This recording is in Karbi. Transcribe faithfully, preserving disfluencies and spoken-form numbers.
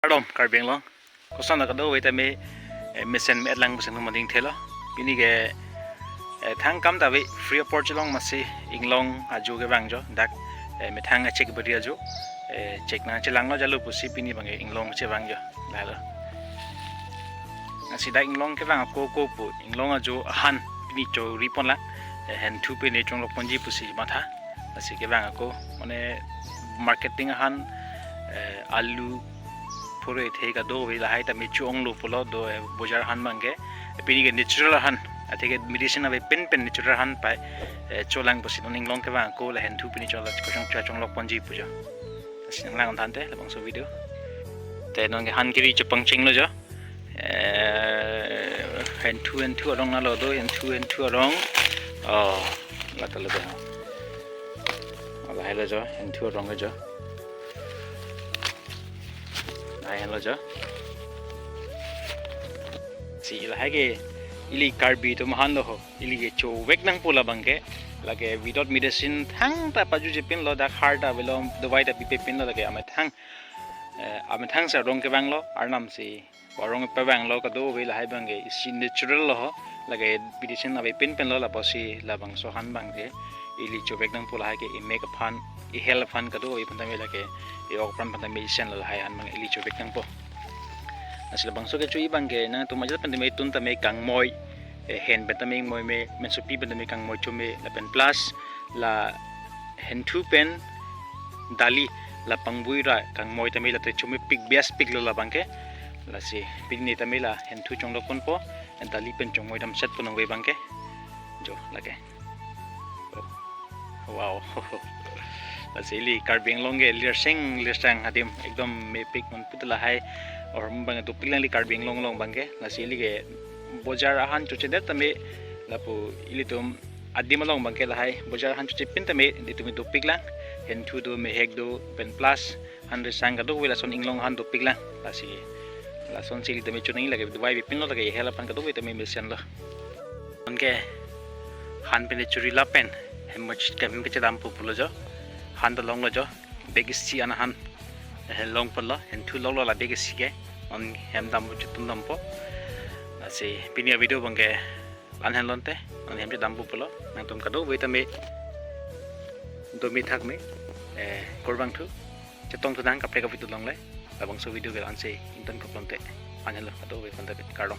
Kardom Karbi Anglong. Koson kadokave tame, eh, mesen me-etlang pusing nang manding thelo. Pini ke, eh, thang kam ta ave free of charge long masi inglong ajo kevang jo. Dak, eh, methang achek beri ajo. Eh, chek nangchelanglo jalo pusi pini abang ke inglong chevang jo. Lalo. Lasi dak inglong kevang ako ako pu inglong ajo ahan pini chori ponlang. Eh, henthu pen ne chonglok ponji pusi matha. Lasi kevang ako, mane marketing ahan, eh, alu, pore the kadokave lahai tame cho-onglo pulo do, eh, bojar ahan abang ke. Eh, pini ke natural ahan, atheke medicine ave pen pen natural ahan pai, eh, cholang pusi non inglong kevang ako la henthu pini chola kosong cha chonglok ponji pu jo. Lasi nanglang than te labangso video. Te non ke han kiri chepangchenglo jo. Eh, henthu henthu arong nalo do, henthu henthu arong. Oh, lata lata. Lahai lo jo, henthu arong ke jo. Lahai lo jo. Si lahai ke ili Karbi atum ahan lo ho. Ili ke chovek nangpo labang ke. Lake without medicine thangta pajutje pinlo, dak har ta avelo, dawai ta pipe pinlo, lake amethang, eh, amethang si arong kevanglo, arnam si arong pevanglo, kadokave lahai abang ke isi natural lo ho, lake medicine ave pen pen lo, lapusi labangso ahan abang ke ili chovek nangpo lahai ke, imek aphan, i-health aphan, kadokave aphan tame lake, i-ok apran aphan tame isen lo lahai ahan abang ili chovek nangpo. Lasi labangso kecho-i abang ke nangtum ajat pen tame tun tame kangmoi, eh, hen pen tame ingmoi me, mensopi pen tame kangmoi chome, lapen plus la henthu pen dali la pangbui ra kangmoi tame la te chomepik bias piklo labang ke. Lasi pini tame la henthu chonglok ponpo, dali pen chongmoi damset ponong ve abang ke. Jo lake. Wow. Lasi ili Karbi Anglong ke lirseng lirsang adim ekdom mepik non puta lahai. Or abang dopik lang ili Karbi Anglong along abang ke. Lasi ili ke bojar ahan chochedet tame lapu ilitum adim along abang ke lahai bojar ahan choche pen tame ilitum dopik lang. Henthu do, mehek do, pen plus han risang kadokave lason inglong ahan dopik lang. Lasi lason si ili tame chonang lake dawai ave pinlo, lake i-health aphan kadokave tame mesen lo. Anke han pen chori lapen hem machit kam hem kechedampo pulo jo. Han ta longlo jo. Bag isi an ahan, eh, long ponlo. Henthu longlo la bag isi ke. Non hem dampo, chotun dampo. Lasi pini avideo abang ke la-an henlo te. Non hem chedampo pulo. Nangtum kadokave tame domi thak me, eh, kurvangthu. Chetongthu nang kaprek avideo along le. Labangso video ke la-an si ingtonkoklo te. La-an henlo, kadokave aphan ta kardom.